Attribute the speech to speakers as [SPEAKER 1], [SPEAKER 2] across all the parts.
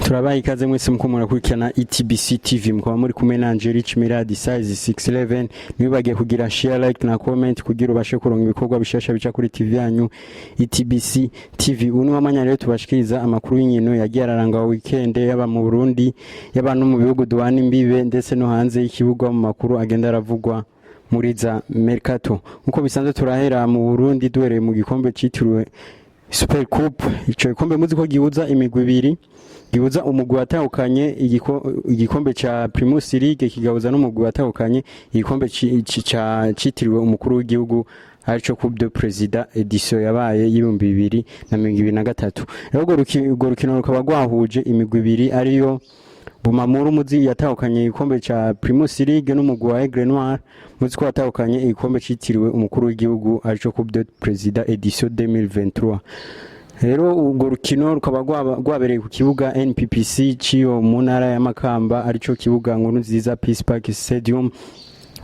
[SPEAKER 1] Turabaha ikaze mwese muko murakurikirana ETBC TV, mukaba muri kumwe na Angelique Miradi size 611. Ntiwibagiye kugira share, like na comment kugira ubashe kuronka ibikorwa bishasha bica kuri TV yanyu ETBC TV. Ubu ni wamanya rero tubashikiriza amakuru y'inkino yagiye araranga weekend, yaba mu Burundi, yaba no mu bihugu duhana imbibe, ndetse no hanze y'ikibuga, mu makuru agenda aravugwa muri za mercato. Nkuko bisanzwe, turahera mu Burundi, duhereye mu gikombe citiriwe Super Coupe. Ico gikombe muzi ko gihuza imigwi ibiri, gihuza umugwi watahukanye igikombe ca Primus League, kigahuza n'umugwi watahukanye igikombe citiriwe umukuru w'igihugu, arico Coupe de Président, édition yabaye y'2023. Rero urwo rukino rukaba rwahuje imigwi ibiri, ariyo Bumamuru muzi yatahukanye igikombe ca Primus League n'umugwi wa Aigle Noir muzi ko watahukanye igikombe citiriwe umukuru w'igihugu, arico Coupe de Président édition 2023. Rero urwo rukino rukaba rwabereye ku kibuga NPPC ciyo mu ntara ya Makamba, arico kibuga Nkuru Nziza Peace Park Stadium.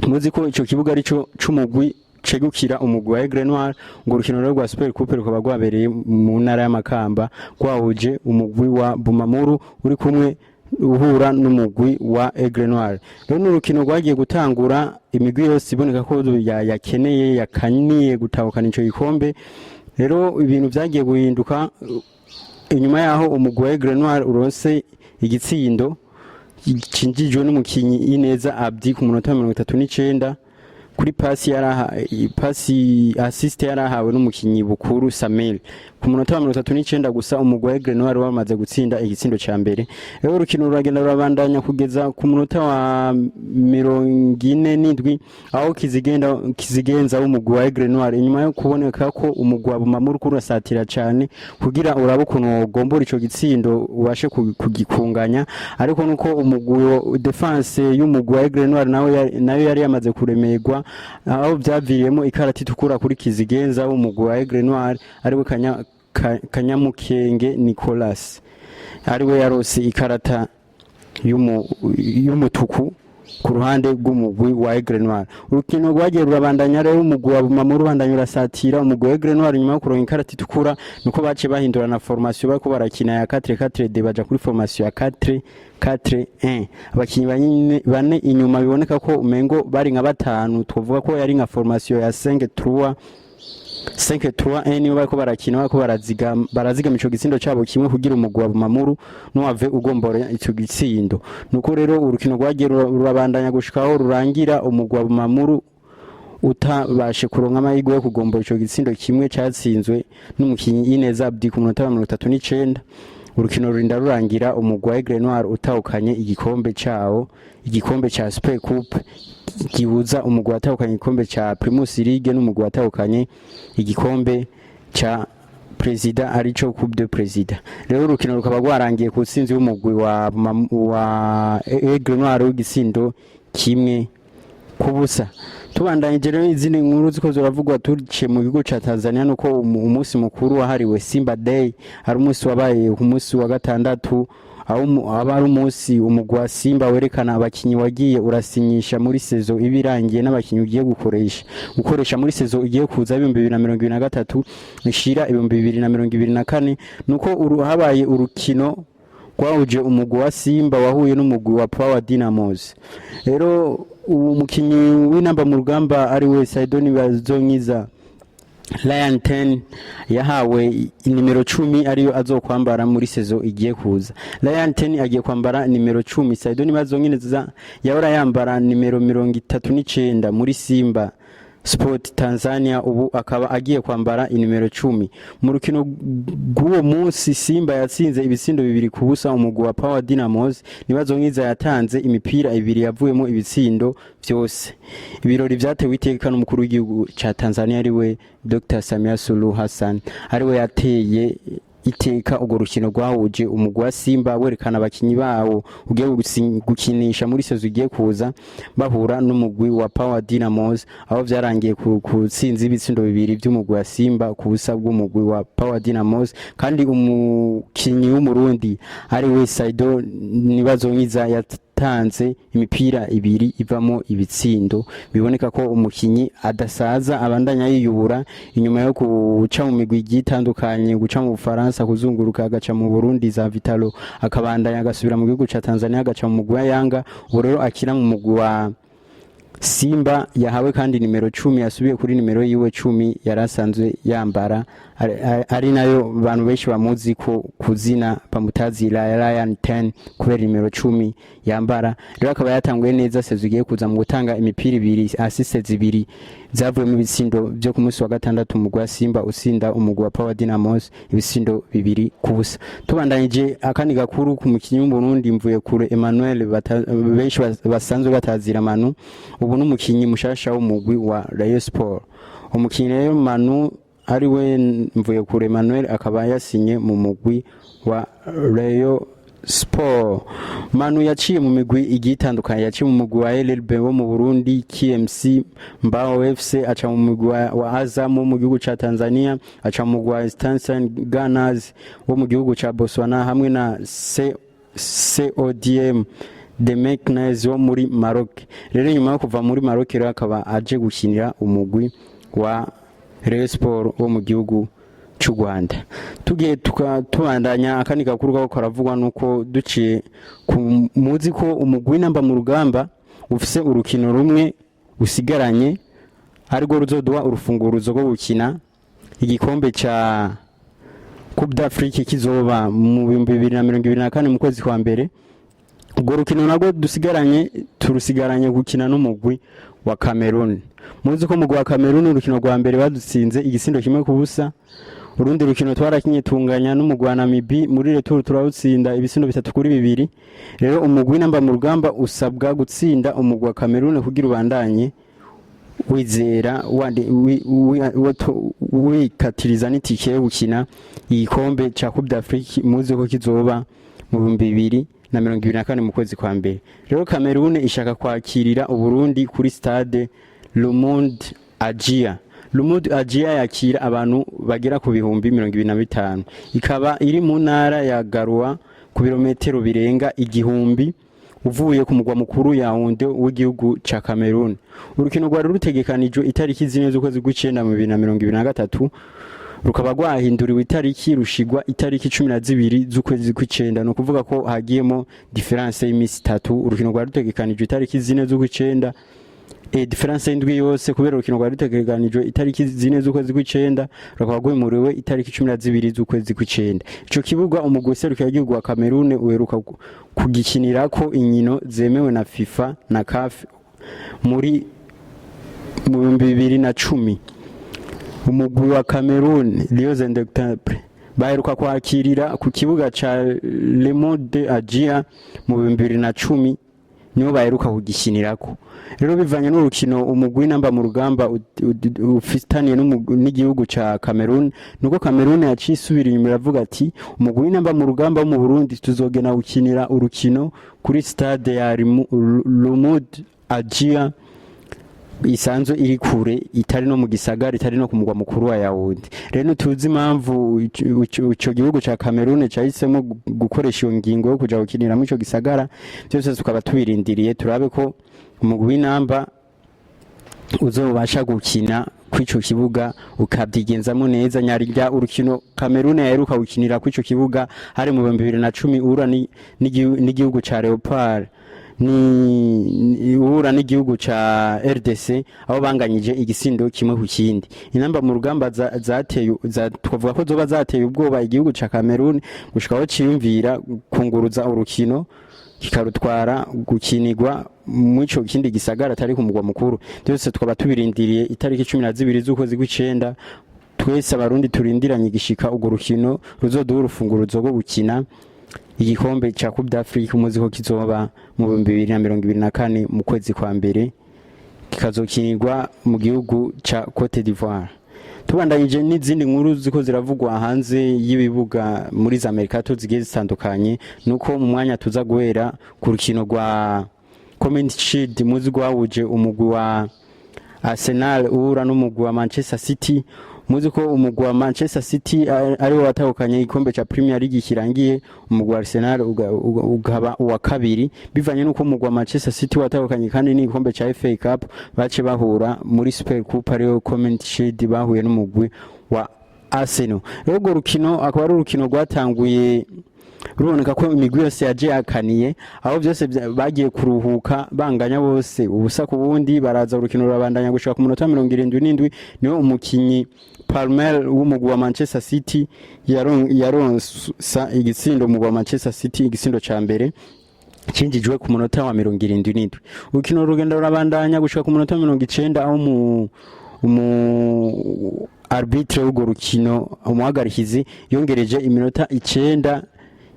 [SPEAKER 1] Muzi ko ico kibuga arico c'umugwi cegukira umugwi wa Aigle Noir. Urwo rukino rero rwa Super Coupe rukaba rwabereye mu ntara ya Makamba, rwahuje umugwi wa Bumamuru uri kumwe uhura n'umugwi wa Aigle Noir. Rero ni urukino rwagiye gutangura imigwi yose iboneka ko yakeneye, yakaniye gutahukana ico gikombe. Rero ibintu vyagiye guhinduka inyuma yaho umugwi wa Aigle Noir uronse igitsindo cinjijwe n'umukinyi Ineza Abdi ku munota wa 39, kuri pasi yaraha pasi assist yarahawe n'umukinyi Bukuru Samir. Ku munota wa 39 gusa, umugwi wa Aigle Noir wamaze gutsinda igitsindo ca mbere. Rero urukino ruragenda rurabandanya kugeza ku munota wa 47, aho kizigenda kizigenza w'umugwi wa Aigle Noir, inyuma yo kuboneka ko umugwi wa Bumamuru urasatira cane kugira urabe ukuntu wogombora ico gitsindo ubashe kugikunganya, ariko nuko umugwi wa défense y'umugwi wa Aigle Noir nawe nayo yari yamaze kuremerwa, aho byaviriyemo ikarata itukura kuri kizigenza w'umugwi wa Aigle Noir, ariwe Kanyamukenge Nicolas, ariwe yarose ikarata y'umutuku ku ruhande rw'umugwi wa Aigle Noir. Urukino rwagiye rurabandanya rero, umugwi wa Bumamuru ubandanya urasatira umugwi wa Aigle Noir. Nyuma yo kuronka ikarata itukura, nuko baciye bahindura na formation bariko barakina ya 4-4-2, baja kuri formation ya 4-4-1, abakinyi bane inyuma, biboneka ko umengo bari nka batanu. Twovuga ko yari nka formation ya 5-3 5-3-1, niyo bariko barakina, bariko barazigama ico gitsindo cabo kimwe kugira umugwi wa Bumamuru nuwave ugombora ico gitsindo. Nuko rero urukino rwagiye rurabandanya gushikaho rurangira, umugwi wa Bumamuru utabashe kuronka amahirwe yo kugombora ico gitsindo kimwe catsinzwe n'umukinyi Ineza Abdi ku munota wa 39. Urukino rurinda rurangira umugwi wa Aigle Noir utahukanye igikombe cawo, igikombe ca Super Coupe gihuza umugwi watahukanye igikombe ca Primus League n'umugwi watahukanye igikombe ca Président, arico Coupe de Président. Rero urukino rukaba rwarangiye ku ntsinzi y'umugwi wa Aigle Noir w'igitsindo 1-0. Tubandanyije rero izindi nkuru ziko ziravugwa, tuciye mu gihugu ca Tanzania, nuko umunsi mukuru wahariwe Simba Day ari umunsi wabaye ku munsi wa gatandatu, aho aba ari umunsi umugwi wa Simba werekana abakinyi wagiye urasinyisha muri saison iba irangiye n'abakinyi ugiye gukoresha muri saison igiye kuza, 2023 ishira 2024. Nuko habaye urukino rwahuje umugwi wa Simba wahuye n'umugwi wa Power Dynamos. Rero uwo mukinyi w'Intamba mu Rugamba, ari we Saidoni Bazonyiza Ryan 10, yahawe nimero 10, ariyo azokwambara muri saison igiye kuza. Ryan 10 agiye kwambara nimero 10. Saidoni Bazonyiza yahora yambara nimero 39 muri Simba Sport Tanzania, ubu akaba agiye kwambara inimero 10. Mu rukino rw'uwo munsi, Simba yatsinze ibitsindo 2-0 umugwi wa Power Dynamos. Ntibazonkiza yatanze imipira ibiri yavuyemo ibitsindo vyose. Ibirori vyatewe iteka n'umukuru w'igihugu ca Tanzania, ariwe Dr Samia Suluhu Hassan, ariwe yateye iteka urwo rukino rwahuje umugwi wa Simba werekana abakinyi bawo ugiye gukinisha muri saison igiye kuza, bahura n'umugwi wa Power Dynamos, aho vyarangiye ku ntsinzi y'ibitsindo bibiri vy'umugwi wa Simba ku busa bw'umugwi wa Power Dynamos. Kandi umukinyi w'Umurundi ari we Saido Nibazonkiza. yatanze imipira ibiri ivamo ibitsindo. Biboneka ko umukinyi adasaza, abandanya yiyubura inyuma yo guca mu migwi igiye itandukanye, guca mu Bufaransa, kuzunguruka agaca mu Burundi za Vital'O, akabandanya agasubira mu gihugu ca Tanzania, agaca mu mugwi wa Yanga. Ubu rero akina mu mugwi wa Simba, yahawe kandi nimero 10, yasubiye kuri nimero yiwe 10 yari asanzwe yambara, ari nayo bantu benshi bamuzi ko kuzina bamutazira Ryan 10 kubera nimero 10 yambara. Rero akaba yatanguye neza saison igiye kuza mu gutanga imipira ibiri, assist zibiri zavuyemo ibitsindo byo ku munsi wa gatandatu, umugwi wa Simba usinda umugwi wa Power Dynamos ibitsindo 2-0. Tubandanyije, akandi gakuru ku mukinyi w'Umurundi Mvuyekure Emmanuel, benshi basanzwe batazira Manu, ubu n'umukinyi mushasha w'umugwi wa Rayon Sport. Umukinyi rero Manu, ari we Mvuyekure Emmanuel, akaba yasinye mu mugwi wa Rayon Sport. Manu yaciye mu migwi igiye itandukanye, yaciye mu mugwi wa LLB wo mu Burundi, KMC, Mbao FC, aca mu mugwi wa Azam wo mu gihugu ca Tanzania, aca mu mugwi wa Stanson Gunners wo mu gihugu ca Botswana, hamwe na CODM de Meknes wo muri Maroc. Rero nyuma yo kuva muri Maroc rero akaba aje gukinira umugwi wa Rayon Sport wo mu gihugu cy'u Rwanda. Tugiye tubandanya, akandi gakuru kako karavugwa nuko duciye ku muzi ko umugwi Namba mu Rugamba ufise urukino rumwe usigaranye, arirwo ruzoduha urufunguruzo rwo gukina igikombe ca Coupe d'Afrique kizoba mu 2024 mu kwezi kwa mbere. Urwo rukino narwo dusigaranye, turusigaranye gukina n'umugwi wa Cameroon. Muzi ko umugwi wa Cameroon urukino rwa mbere badutsinze igisindo 1-0. Urundi rukino twarakinye tunganya n'umugwi wa Namibie, muri retour turawutsinda ibisindo 3-2. Rero umugwi Namba mu Rugamba usabwa gutsinda umugwi wa Cameroon kugira ubandanye wizera wikatiriza n'itike yo gukina igikombe ca Coupe d'Afrique, muzi ko kizoba mu 2024 mu kwezi kwa mbere. Rero Cameroon ishaka kwakirira Uburundi kuri stade Lumund Ajia. Lumund Ajia yakira abantu bagera ku 25,000, ikaba iri mu ntara ya Garoua, ku birometero birenga 1000 uvuye ku mugwa mukuru Yaounde w'igihugu ca Cameroon. Urukino rwari rutegekanijwe itariki 4 z'ukwezi gw'icenda mu 2023, rukaba rwahinduriwe itariki rushigwa itariki 12 z'ukwezi kw'icenda. Ni ukuvuga ko hagiyemo différence y'imisi 3. Urukino rwari rutegekanijwe itariki 4 z'ukw'icenda, différence y'indwi yose, kubera urukino rwari rutegekanijwe itariki 4 z'ukwezi kw'icenda rukaba rwimuriwe itariki 12 z'ukwezi kw'icenda. Ico kibuga umugwi serukiragihugu wa Cameroon uheruka kugikinirako inkino zemewe na FIFA na CAF muri mu 2010. Umugwi wa Cameroon, Lions Indomptables, baheruka kwakirira ku kibuga ca Le Monde Ajia mu 2010, niho baheruka kugikinirako. Rero bivanye n'urukino umugwi Namba mu Rugamba ufitaniye n'igihugu ca Cameroon, nuko Cameroon yaciye isubira inyuma iravuga ati: "Umugwi Namba mu Rugamba wo mu Burundi tuzogena gukinira urukino kuri stade ya Lumud Ajia isanzwe iri kure, itari no mu gisagara, itari no ku mugwa mukuru wa Yaounde." Rero ntituzi impamvu ico gihugu ca Cameroon cahisemo gukoresha iyo ngingo yo kuja gukinira muri ico gisagara. Byose tukaba tubirindiriye, turabe ko umugwi w'Inamba uzobasha gukina kw'ico kibuga ukabyigenzamo neza. Nyarirya urukino Cameroon yaheruka gukinira kw'ico kibuga hari mu 2010, uhura n'igihugu ca Leopard, ni uhura n'igihugu ca RDC, aho banganyije igisindo 1-1. Inamba mu Rugamba zateye twavuga ko zoba zateye ubwoba igihugu ca Cameroon gushika aho ciyumvira kunguruza urukino kikarutwara gukinirwa mw'ico kindi gisagara atari ku mugwa mukuru. Byose tukaba tubirindiriye itariki 12 z'ukwezi gw'icenda. Twese Abarundi turindiranye igishika urwo rukino ruzoduha urufunguruzo rwo gukina igikombe ca Coupe d'Afrique, umuzi ko kizoba mu 2024 mu kwezi kwa mbere, kikazokinirwa mu gihugu ca Cote d'Ivoire. Tubandanyije n'izindi nkuru ziko ziravugwa hanze y'ibibuga muri za mercato zigiye zitandukanye, nuko mu mwanya tuza guhera ku rukino rwa Community Shield, muzi rwahuje umugwi wa Arsenal uhura n'umugwi wa Manchester City. Muzi ko umugwi wa Manchester City ariwo watahukanye igikombe ca Premier League kirangiye, umugwi wa Arsenal ukaba uwa kabiri. Bivanye nuko umugwi wa Manchester City watahukanye kandi n'igikombe ca FA Cup, bace bahura muri Super Cup, ariyo Community Shield, bahuye n'umugwi wa Arsenal. Rero urwo rukino akaba ari urukino rwatanguye ruboneka ko imigwi yose yaje yakaniye, aho byose bagiye kuruhuka banganya bose ubusa ku bundi. Baraza, urukino rurabandanya gushika ku munota 77, niwe umukinyi Palmer w'umugwi wa Manchester City yaronsa igitsindo umugwi wa Manchester City, igitsindo ca mbere cinjijwe ku munota wa 77. Urukino rugenda rurabandanya gushika ku munota wa 90, aho umu arbitre w'urwo rukino, umuhagarikizi, yongereje iminota 9,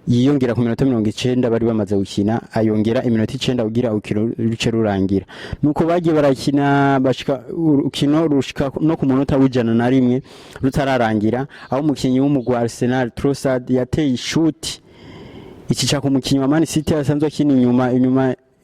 [SPEAKER 1] yiyongera ku minota 90 bari bamaze gukina, ayongera iminota 9 kugira urukino ruce rurangira. Nuko bagiye barakina, bashika urukino rushika no ku munota w'101 rutararangira, aho umukinyi w'umugwi wa Arsenal Trossard yateye ishuti ikica ku mukinyi wa Man City asanzwe akina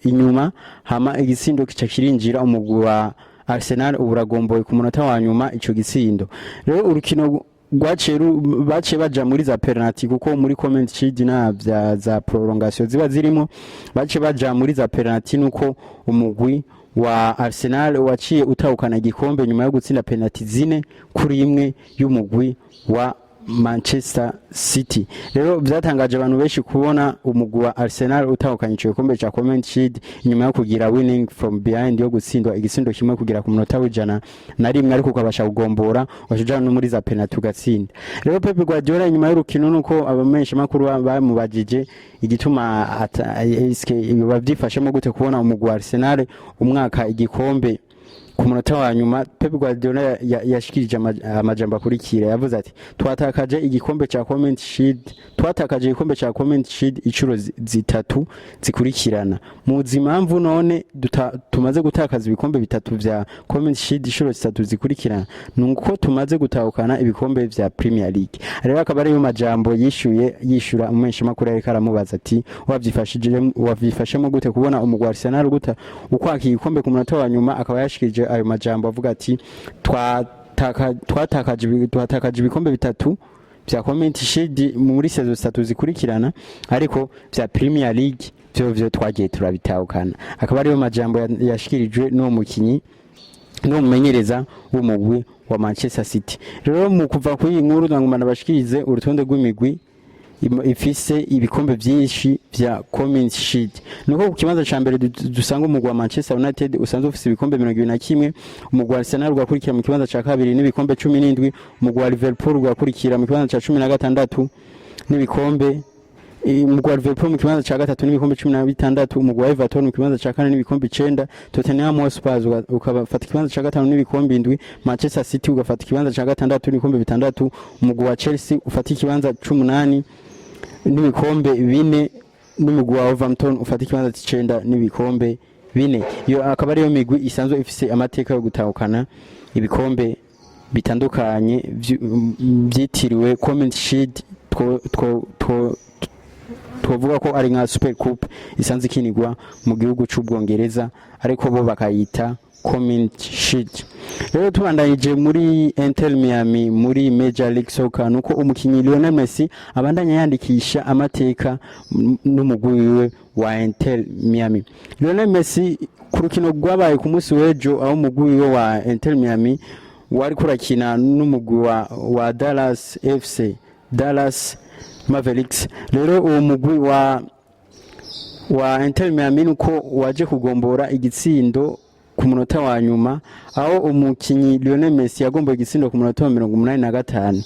[SPEAKER 1] inyuma, hama igitsindo kica kirinjira. Umugwi wa Arsenal ubu uragomboye ku munota wa nyuma ico gitsindo. Rero urukino rwaciye baciye baja muri za penalty, kuko muri Community Shield na vya za prolongation ziba zirimo. Baciye baja muri za penalty, nuko umugwi wa Arsenal waciye utahukana igikombe nyuma yo gutsinda penalty 4-1 y'umugwi wa Manchester City. Rero byatangaje abantu benshi kubona umugwi wa Arsenal utahukanye ico gikombe ca Community Shield inyuma yo kugira winning from behind, yo gutsindwa igitsindo kimwe kugera ku munota w'101, ariko ukabasha kugombora ugaca no muri za penalty ugatsinda. Rero Pep Guardiola inyuma y'urukino, nuko abamenyesha makuru bamubajije igituma eske bavyifashemo gute kubona umugwi wa Arsenal umwaka igikombe ku munota wa nyuma, Pep Guardiola yashikirije amajambo akurikira. Yavuze ati: "Twatakaje igikombe ca Community Shield, twatakaje igikombe ca Community Shield inshuro zitatu zikurikirana. Muzi impamvu none tumaze gutakaza ibikombe bitatu vya Community Shield inshuro zitatu zikurikirana? Nuko tumaze gutahukana ibikombe vya Premier League." Rero akaba ariyo majambo yishuye, yishura umumenyesha makuru yariko aramubaza ati: "Wavyifashije, wavyifashemo gute kubona umugwi wa Arsenal guta ukwaka igikombe ku munota wa nyuma?" Akaba yashikirije ayo majambo avuga ati: "Twatakaje ibikombe bitatu vya Community Shield muri saison zitatu zikurikirana, ariko vya Premier League vyo twagiye turabitahukana." Akaba ariyo majambo yashikirijwe n'uwo mukinyi, n'uwo mumenyereza w'umugwi wa Manchester City. Rero mu kuva kuri iyi nkuru, ndagomba nabashikirize urutonde rw'imigwi ifise ibikombe vyinshi vya Community Shield. Nuko ku kibanza ca mbere dusanga umugwi wa Manchester United usanzwe ufise ibikombe 21, umugwi wa Arsenal ugakurikira mu kibanza ca kabiri n'ibikombe 17, umugwi wa Liverpool ugakurikira mu kibanza ca 16 n'ibikombe, umugwi wa Liverpool mu kibanza ca gatatu n'ibikombe 16, umugwi wa Everton mu kibanza ca kane n'ibikombe 9, Tottenham Hotspur ukafata ikibanza ca gatanu n'ibikombe 7, Manchester City ugafata ikibanza ca gatandatu n'ibikombe 6, umugwi wa Chelsea ufata ikibanza c'umunani n'ibikombe 4, n'umugwi wa Wolverhampton ufata ikibanza c'icenda n'ibikombe 4. Iyo akaba ariyo migwi isanzwe ifise amateka yo gutahukana ibikombe bitandukanye vyitiriwe Community Shield, two twovuga ko ari nka Super Cup isanzwe ikinirwa mu gihugu c'Ubwongereza, ariko bo bakayita Community Shield. Rero tubandanyije muri Inter Miami muri Major League Soccer, nuko umukinyi Lionel Messi abandanya yandikisha amateka n'umugwi wiwe wa Inter Miami. Lionel Messi ku rukino rwabaye ku munsi w'ejo, aho umugwi wiwe wa Inter Miami wari kurakina n'umugwi wa Dallas FC, Dallas Mavericks. Rero uwo mugwi wa Inter Miami nuko waje kugombora igitsindo ku munota wa nyuma, aho umukinyi Lionel Messi yagomboye igitsindo ku munota wa 85.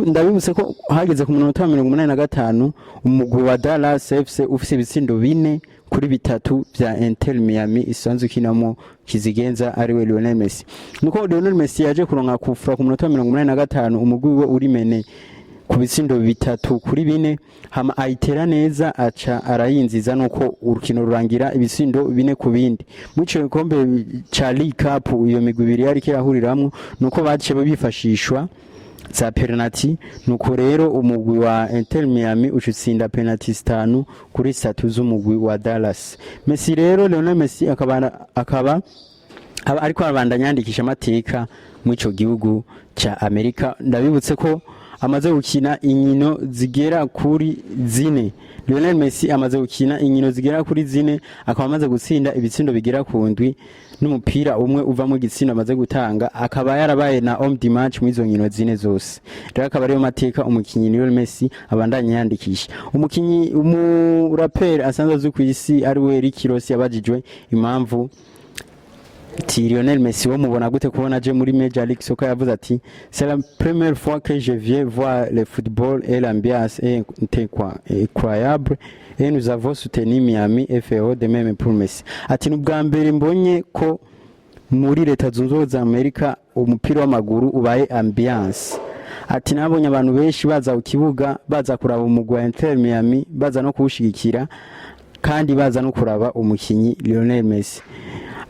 [SPEAKER 1] Ndabibutse ko hageze ku munota wa 85, umugwi wa Dallas FC ufise ibitsindo 4-3 vya Inter Miami isanzwe ikinamo kizigenza ariwe Lionel Messi. Nuko Lionel Messi yaje kuronka kufura ku munota wa 85, umugwi we uri mené ku bitsindo 3-4, hama ayitera neza, aca arayinziza, nuko urukino rurangira ibitsindo 4 ku bindi. Muri ico gikombe ca League Cup iyo migwi ibiri yariko irahuriramwo, nuko baciye bifashishwa za penalty. Nuko rero umugwi wa Inter Miami uca utsinda penalty 5-3 z'umugwi wa Dallas. Messi rero, Lionel Messi akaba Ariko arabandanya yandikisha amateka muri ico gihugu ca Amerika. Ndabibutse ko amaze gukina inkino zigera kuri 4. Lionel Messi amaze gukina inkino zigera kuri 4, akaba amaze gutsinda ibitsindo bigera ku 7 n'umupira umwe uva mu gitsindo amaze gutanga, akaba yarabaye na homme du match muri izo nkino 4 zose. Rero akaba ariyo mateka umukinyi Lionel Messi abandanya yandikisha. Umukinyi umuraperi asanzwe azwi ku isi ari we Rick Ross yabajijwe impamvu ati Lionel Messi wo mubona gute kubona aje muri Major League Soccer, yavuze ati: "C'est la première fois que je viens voir le football et l'ambiance est incroyable et nous avons soutenu Miami FO, de même pour Messi." Ati ni ubwa mbere mbonye ko muri Leta Zunze Ubumwe za Amerika umupira w'amaguru ubaye ambiance. Ati nabonye abantu benshi baza ku kibuga, baza kuraba umugwi wa Inter Miami, baza no kuwushigikira kandi baza no kuraba umukinyi Lionel Messi.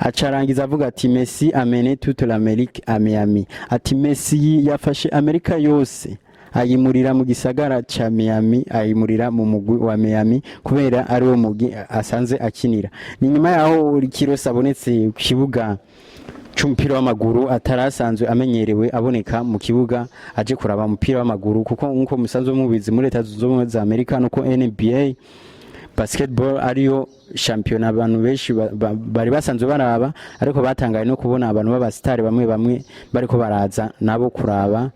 [SPEAKER 1] Acarangiza avuga ati: "Messi amène toute l'Amérique à Miami." Ati Messi yafashe Amerika yose ayimurira mu gisagara ca Miami, ayimurira mu mugwi wa Miami kubera ari wo mugwi asanze akinira. Ni nyuma yaho Rick Ross abonetse ku kibuga c'umupira w'amaguru atarasanzwe amenyerewe aboneka mu kibuga aje kuraba umupira w'amaguru, kuko nkuko musanzwe mubizi muri Leta Zunze Ubumwe za Amerika nuko NBA basketball ariyo shampiyona abantu benshi bari basanzwe baraba, ariko batangaye no kubona abantu b'abasitari bamwe bamwe bariko baraza nabo kuraba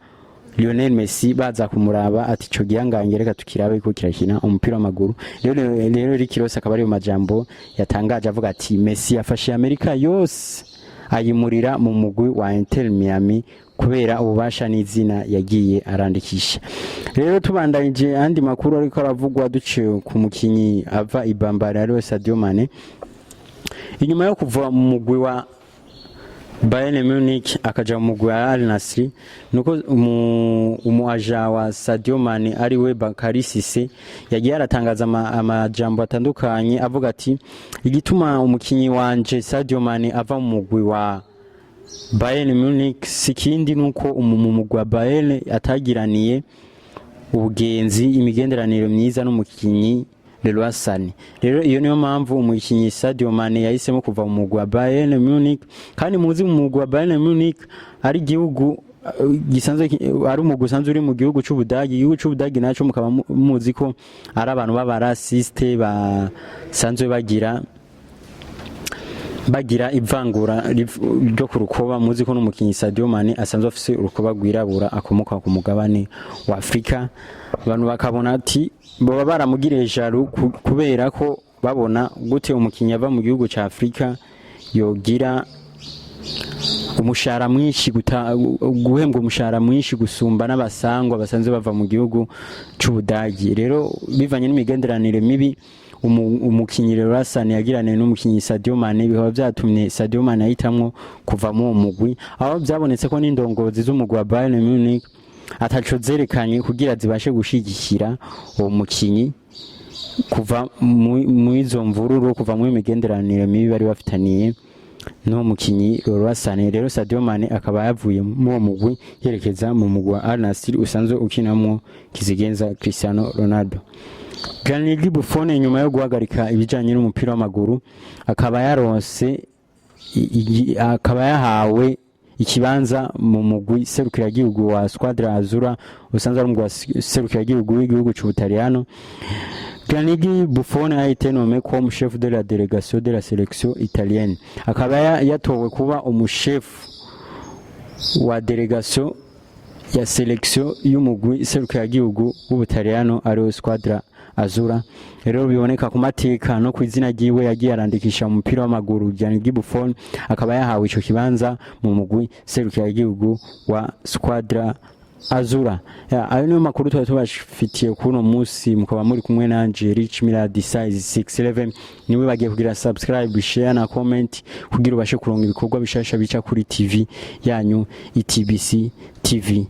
[SPEAKER 1] Lionel Messi, baza kumuraba ati ico gihangange reka tukirabe ko kirakina umupira w'amaguru. Rero Rick Ross akaba ari mu majambo yatangaje avuga ati Messi yafashe Amerika yose ayimurira mu mugwi wa Inter Miami kubera ububasha n'izina yagiye arandikisha. Rero tubandanyije andi makuru ariko aravugwa, duciye ku mukinyi ava i Bambara ariwe Sadio Mane, inyuma yo kuva mu mugwi wa Bayern Munich akaja mu mugwi wa Al Nassr, nuko umu agent wa Sadio Mane ariwe Bakary Cissé yagiye aratangaza amajambo atandukanye avuga ati igituma umukinyi wanje Sadio Mane ava mu mugwi wa Bayern Munich si kindi nuko mu mugwi wa Bayern atagiraniye ubugenzi, imigenderanire myiza n'umukinyi Leroy Sané. Rero iyo niyo mpamvu umukinyi Sadio Mane yahisemo kuva mu mugwi wa Bayern Munich, kandi muzi mu mugwi wa Bayern Munich ari igihugu gisanzwe ari umugwi usanzwe uri mu gihugu c'Ubudagi. Igihugu c'Ubudagi naco mukaba muzi ko ari abantu b'abarasiste basanzwe bagira ivangura ryo ku rukoba. Muzi ko n'umukinyi Sadio Mane asanzwe afise urukoba rwirabura, akomoka ku mugabane wa Afrika. Abantu bakabona ati baba baramugiriye jaloux kubera ko babona gute umukinyi ava mu gihugu ca Afrika yogira umushahara mwinshi, guhembwa umushahara mwinshi gusumba n'abasangwa basanzwe bava mu gihugu c'Ubudagi. Rero bivanye n'imigenderanire mibi umukinyi Leroy Sané yagiraniye n'umukinyi Sadio Mane, bikaba vyatumye Sadio Mane ahitamwo kuva mu uwo mugwi, aho vyabonetse ko n'indongozi z'umugwi wa Bayern Munich ataco zerekanye kugira zibashe gushigikira uwo mukinyi kuva mu izo mvururu, kuva mu migenderanire mibi bari bafitaniye n'uwo mukinyi Leroy Sané. Rero Sadio Mane akaba yavuye mu uwo mugwi yerekeza mu mugwi wa Al Nassr usanzwe ukinamwo kizigenza Cristiano Ronaldo. Gianluigi Buffon, nyuma yo guhagarika ibijanye n'umupira w'amaguru, akaba yaronse akaba yahawe ikibanza mu mugwi serukiragihugu wa Squadra Azzurra, usanzwe ari umugwi wa serukiragihugu w'igihugu c'Ubutaliyano. Gianluigi Buffon a été nommé comme chef de la délégation de la sélection italienne. Akaba yatowe kuba umushefu wa délégation ya sélection y'umugwi serukiragihugu w'Ubutaliyano ariwo Squadra Azzurra. Rero biboneka ku mateka no ku izina ryiwe yagiye arandikisha mu mupira w'amaguru, Gianluigi Buffon akaba yahawe ico kibanza mu mugwi serukiragihugu wa Squadra Azzurra. Ya, ayo niyo makuru twari tubafitiye kuno munsi, mukaba muri kumwe nanje Rich Mirad size 611. Niwe bagiye kugira subscribe, share na comment kugira ubashe kuronka ibikorwa bishasha bica kuri TV yanyu ETBC TV.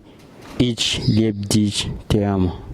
[SPEAKER 1] Ich liebe dich, te amo.